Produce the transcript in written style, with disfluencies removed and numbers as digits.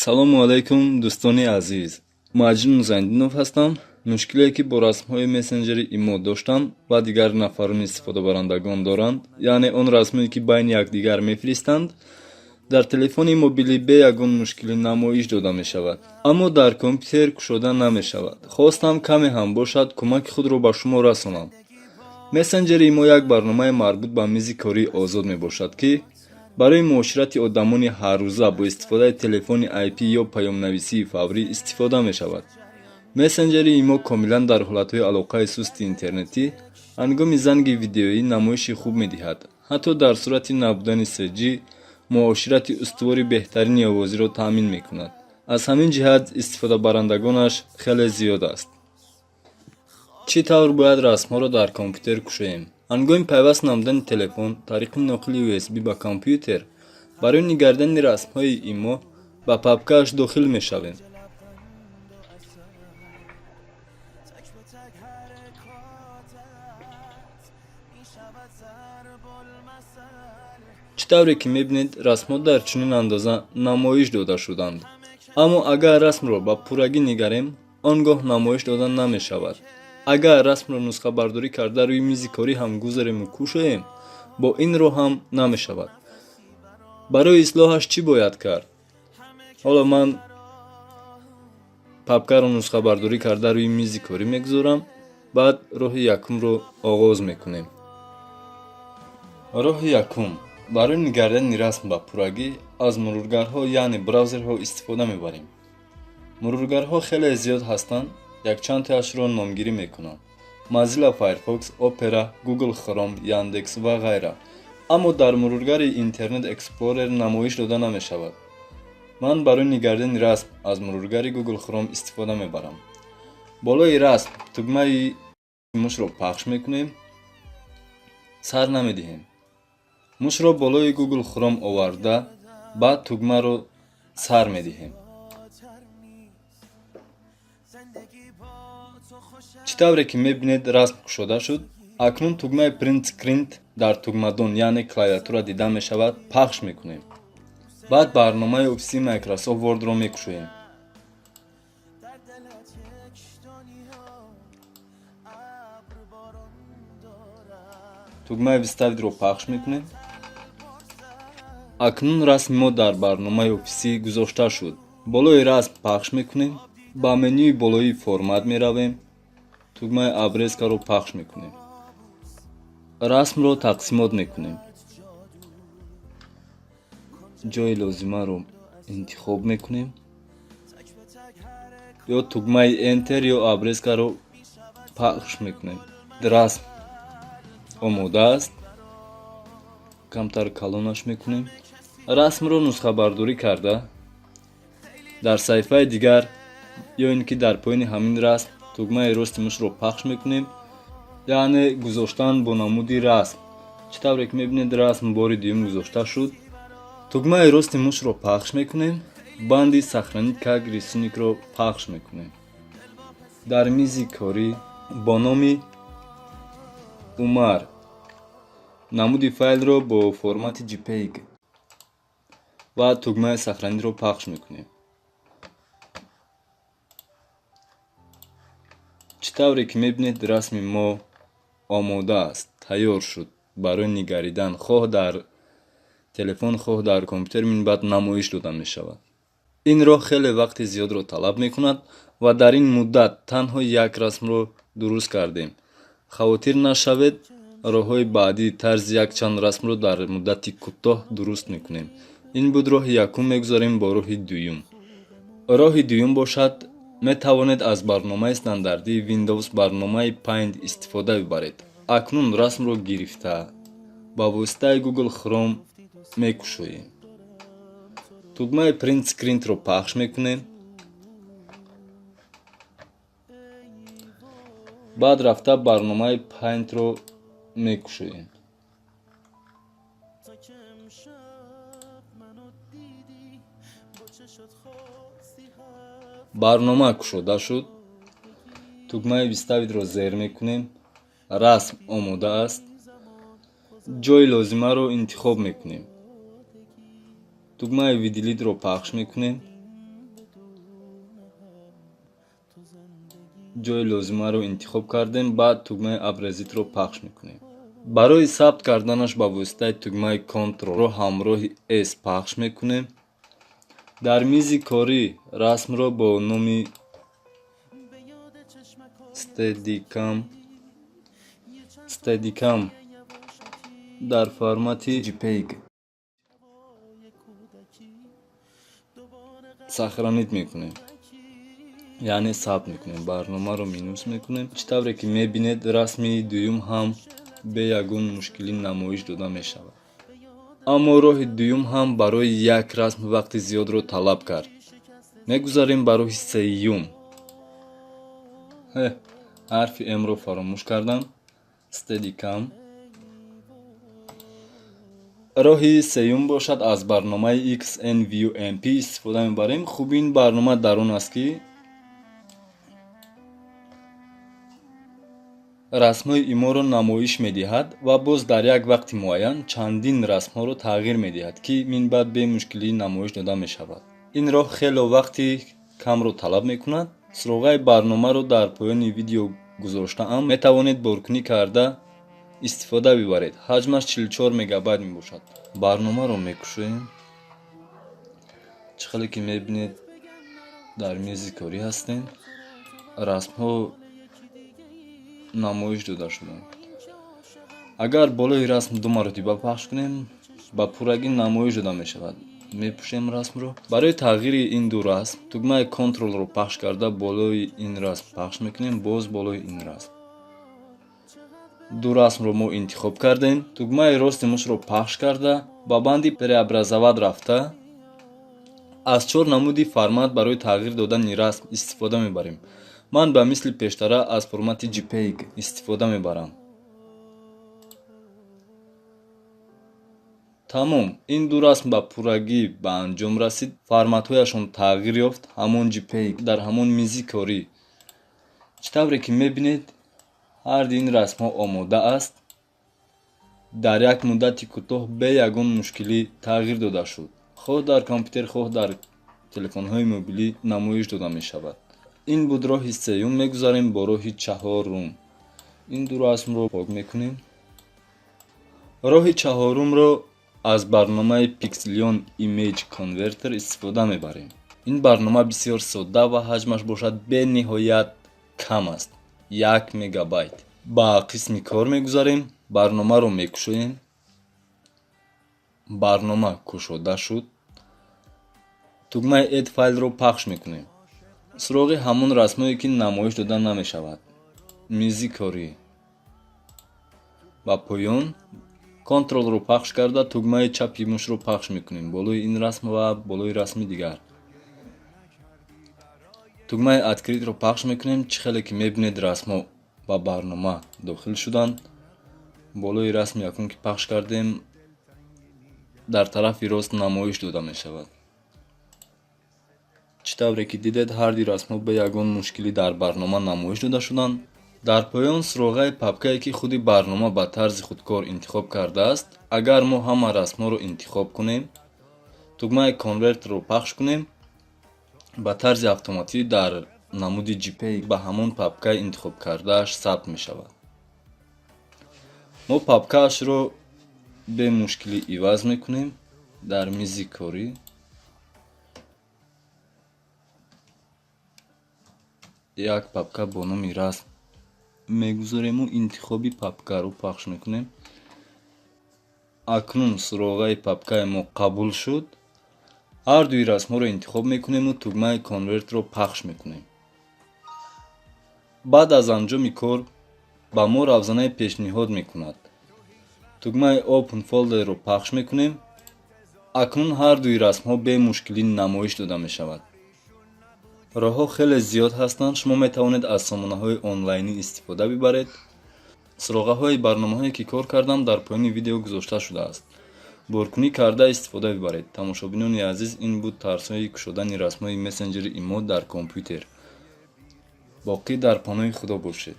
Салому алайкум, дӯстони азиз. Маҷнун Зайниддинов ҳастам. Мушкиле, ки бо расмҳои мессенҷери ИМО доштам ва дигар нафарони истифодабарандагон доранд, яъне он расмҳое, ки байни якдигар мефиристанд, дар телефони мобилӣ бе ягон мушкилӣ намоиш дода мешавад, аммо дар компютер кушода намешавад. Хостам, каме ҳам бошад, кӯмаки худро ба шумо расонам. Мессенҷери ИМО як барномаи марбут ба мизи кории озод мебошад, ки барои муоширати одамони ҳаррӯза бо истифодаи телефони IP ё паёмнависии фаврӣ истифода мешавад. Мессенҷери ИМО комилан дар ҳолатҳои алоқаи сусти интернетӣ, ҳангоми занги видеоӣ намоиши хуб медиҳад. Ҳатто дар сурати набудани 3G муоширати устувори беҳтарини овозиро таъмин мекунад. Аз ҳамин ҷиҳат истифодабарандагонаш хеле зиёд аст. Чӣ тавр бояд расмҳоро дар компютер кушоем? Ҳангоми пайваст намудани телефон тариқи ноқили USB ба компютер, барои нигаридани расмҳои ИМО ба папкааш дохил мешавем. Чӣ тавре ки мебинед, расмҳо дар чунин андоза намоиш дода шуданд. Аммо агар расмро ба пуррагӣ нигарем, он гоҳ намоиш дода намешавад. Агар расмро нусхабардорӣ карда, рӯи мизи корӣ ҳам гузорему кушоем, бо ин роҳ ҳам намешавад. Барои ислоҳаш чӣ бояд кард? Ҳоло ман папкаро нусхабардорӣ карда, рӯи мизи корӣ мегузорам, баъд роҳи якумро оғоз мекунем. Роҳи якум: барои нигаридани расм ба пуррагӣ аз мурургарҳо, яъне браузерҳо истифода мебарем. Мурургарҳо хеле зиёд ҳастанд, якчандтоашро номгирӣ мекунам: Mozilla Firefox, Opera, Google Chrome, Яндекс ва ғайра. Аммо дар мурургари Internet Explorer намоиш дода намешавад. Ман барои нигаридани расм аз мурургари Google Chrome истифода мебарам. Болои расм тугмаи мушро пахш мекунем, сар намедиҳем. Мушро болои Google Chrome оварда, баъд тугмаро сар медиҳем. Чӣ тавре ки мебинед, расм кушода шуд. Акнун тугмаи Print Screen дар тугмадон, яъне клавиатура дида мешавад, пахш мекунем. Баъд барномаи офисии Microsoft Word-ро мекушоем. Тугмаи Вставить-ро пахш мекунем. Акнун расми мо дар барномаи офисӣ гузошта шуд. Болои расм пахш мекунем, ба менюи болоии Формат меравем, тугмаи Обрезка-ро пахш мекунем. Расмро тақсимот мекунем. Ҷои лозимаро интихоб мекунем. Ё тугмаи Enter, ё Обрезка-ро пахш мекунем. Расм омода аст. Камтар калонаш мекунем. Расмро нусхабардорӣ карда, дар саҳифаи дигар ё ин ки дар поёни ҳамин расм тугмаи рости мушро пахш мекунем, яъне гузоштан бо намуди расм. Чӣ тавре ки мебинед, расм бори дуюм гузошта шуд. Тугмаи рости мушро пахш мекунем, банди Сохранить как рисунок-ро пахш мекунем. Дар мизи корӣ бо номи Умар намуди файлро бо формати JPEG ва тугмаи Сохранить-ро пахш мекунем. Чӣ тавре ки мебинед, расми мо омода аст, тайёр шуд барои нигаридан. Хоҳ дар телефон, хоҳ дар компютер минбаъд намоиш дода мешавад. Ин роҳ хеле вақти зиёдро талаб мекунад ва дар ин муддат танҳо як расмро дуруст кардем. Хавотир нашавед, роҳҳои баъдӣ тарзи якчанд расмро дар муддати кӯтоҳ дуруст мекунем. Ин буд роҳи якум, мегузарем бо роҳи дуюм. Роҳи дуюм бошад, метавонед аз барномаи стандартии Windows, барномаи Paint истифода бибаред. Акнун расмро гирифта, ба воситаи Google Chrome мекушоем. Тугмаи Print Screen-ро пахш мекунем. Баъд рафта барномаи Paint-ро мекушоем. Барнома кушода шуд. Тугмаи Вставить-ро зер мекунем. Расм омода аст. Ҷои лозимаро интихоб мекунем. Тугмаи Выделить-ро пахш мекунем. Ҷои лозимаро интихоб кардем, баъд тугмаи обрезать-ро пахш мекунем. Барои сабт карданаш ба воситаи тугмаи Ctrl-ро ҳамроҳи S пахш мекунем. Дар мизи корӣ расмро бо номи Steadicam дар формати JPEG сохранить мекунем, яъне сабт мекунем. Барномаро минус мекунем. Чӣ тавре ки мебинед, расми дуюм ҳам бе ягон мушкилӣ намоиш дода мешавад. Аммо роҳи дуюм ҳам барои як расм вақти зиёдро талаб кард. Мегузарем ба роҳи сеюм. Ҳарфи М-ро фаромӯш кардам. Steadicam. Роҳи сеюм бошад, аз барномаи XnViewMP истифода мебарем. Хуби ин барнома дар он аст, ки расмҳои иморо намоиш медиҳад ва боз дар як вақти муайян чандин расмҳоро тағйир медиҳад, ки минбаъд бемушкилӣ намоиш дода мешавад. Ин роҳ хело вақти камро талаб мекунад. Суроғаи барномаро дар поёни видео гузоштаам, метавонед боркунӣ карда истифода бибаред. Ҳаҷмаш 44 мегабайт мебошад. Барномаро мекушоем. Чӣ хеле ки мебинед, дар мизи корӣ ҳастем. Расмҳо намоиш дода шуданд. Агар болои расм ду маротиба пахш кунем, ба пуррагӣ намоиш дода мешавад. Мепӯшем расмро. Барои тағйири ин ду расм тугмаи Ctrl-ро пахш карда болои ин расм пахш мекунем, боз болои ин расм. Ду расмро мо интихоб кардем. Тугмаи рости мушро пахш карда ба банди преобразовать рафта аз 4 намуди формат барои тағйир додани расм истифода мебарем. Ман ба мисли пештара аз формати JPEG истифода мебарам. Тамом, ин ду расм ба пуррагӣ ба анҷом расид. Форматҳояшон тағйир ёфт, ҳамон JPEG дар ҳамон мизи корӣ. Чӣ тавре ки мебинед, ҳарди ин расмҳо омода аст. Дар як муддати кӯтоҳ бе ягон мушкилӣ тағйир дода шуд. Хоҳ дар компютер, хоҳ дар телефонҳои мобилӣ намоиш дода мешавад. Ин буд роҳи сеюм. Мегузарем бо роҳи чаҳорум. Ин ду расмро пок мекунем. Роҳи чаҳорумро аз барномаи Pixelion Image Converter истифода мебарем. Ин барнома бисёр содда ва ҳаҷмаш бошад бениҳоят кам аст, 1 мегабайт. Ба қисми кор мегузарем, барномаро мекушоем. Барнома кушода шуд. Тугмаи Add файлро пахш мекунем. Суроғи ҳамон расмҳое, ки намоиш дода намешавад. Мизи корӣ. Ба поён Ctrl-ро пахш карда тугмаи чапи мушро пахш мекунем болои ин расм ва болои расми дигар. Тугмаи Открыть-ро пахш мекунем. Чӣ хеле ки мебинед, расмҳо ба барнома дохил шуданд. Болои расми якум ки пахш кардем, дар тарафи рост намоиш дода мешавад. Чӣ тавре ки дидед, ҳарди расмҳо бе ягон мушкилӣ дар барнома намоиш дода шуданд. Дар поён суроғаи папкае, ки худи барнома ба тарзи худкор интихоб кардааст, агар мо ҳама расмҳоро интихоб кунем, тугмаи Convert-ро пахш кунем, ба тарзи автоматӣ дар намуди JPEG ба ҳамон папкаи интихобкардааш сабт мешавад. Мо папкаашро бемушкилӣ иваз мекунем дар мизи корӣ. Як папка бо номи расм мегузорему интихоби папкаро пахш мекунем. Акнун суроғаи папкаи мо қабул шуд. Ҳар дуи расмҳоро интихоб мекунему тугмаи Convert-ро пахш мекунем. Баъд аз анҷоми кор ба мо равзанаи пешниҳод мекунад. Тугмаи Open Folder-ро пахш мекунем. Акнун ҳар дуи расмҳо бемушкилӣ намоиш дода мешавад. Роҳҳо хеле зиёд ҳастанд. Шумо метавонед аз сомонаҳои онлайнӣ истифода бибаред. Суроғаҳои барномаҳое, ки кор кардам, дар поёни видео гузошта шудааст. Боркунӣ карда истифода бибаред. Тамошобинони азиз, ин буд тарзҳои кушодани расмҳои мессенҷери имо дар компютер. Боқӣ дар паноҳи Худо бошед.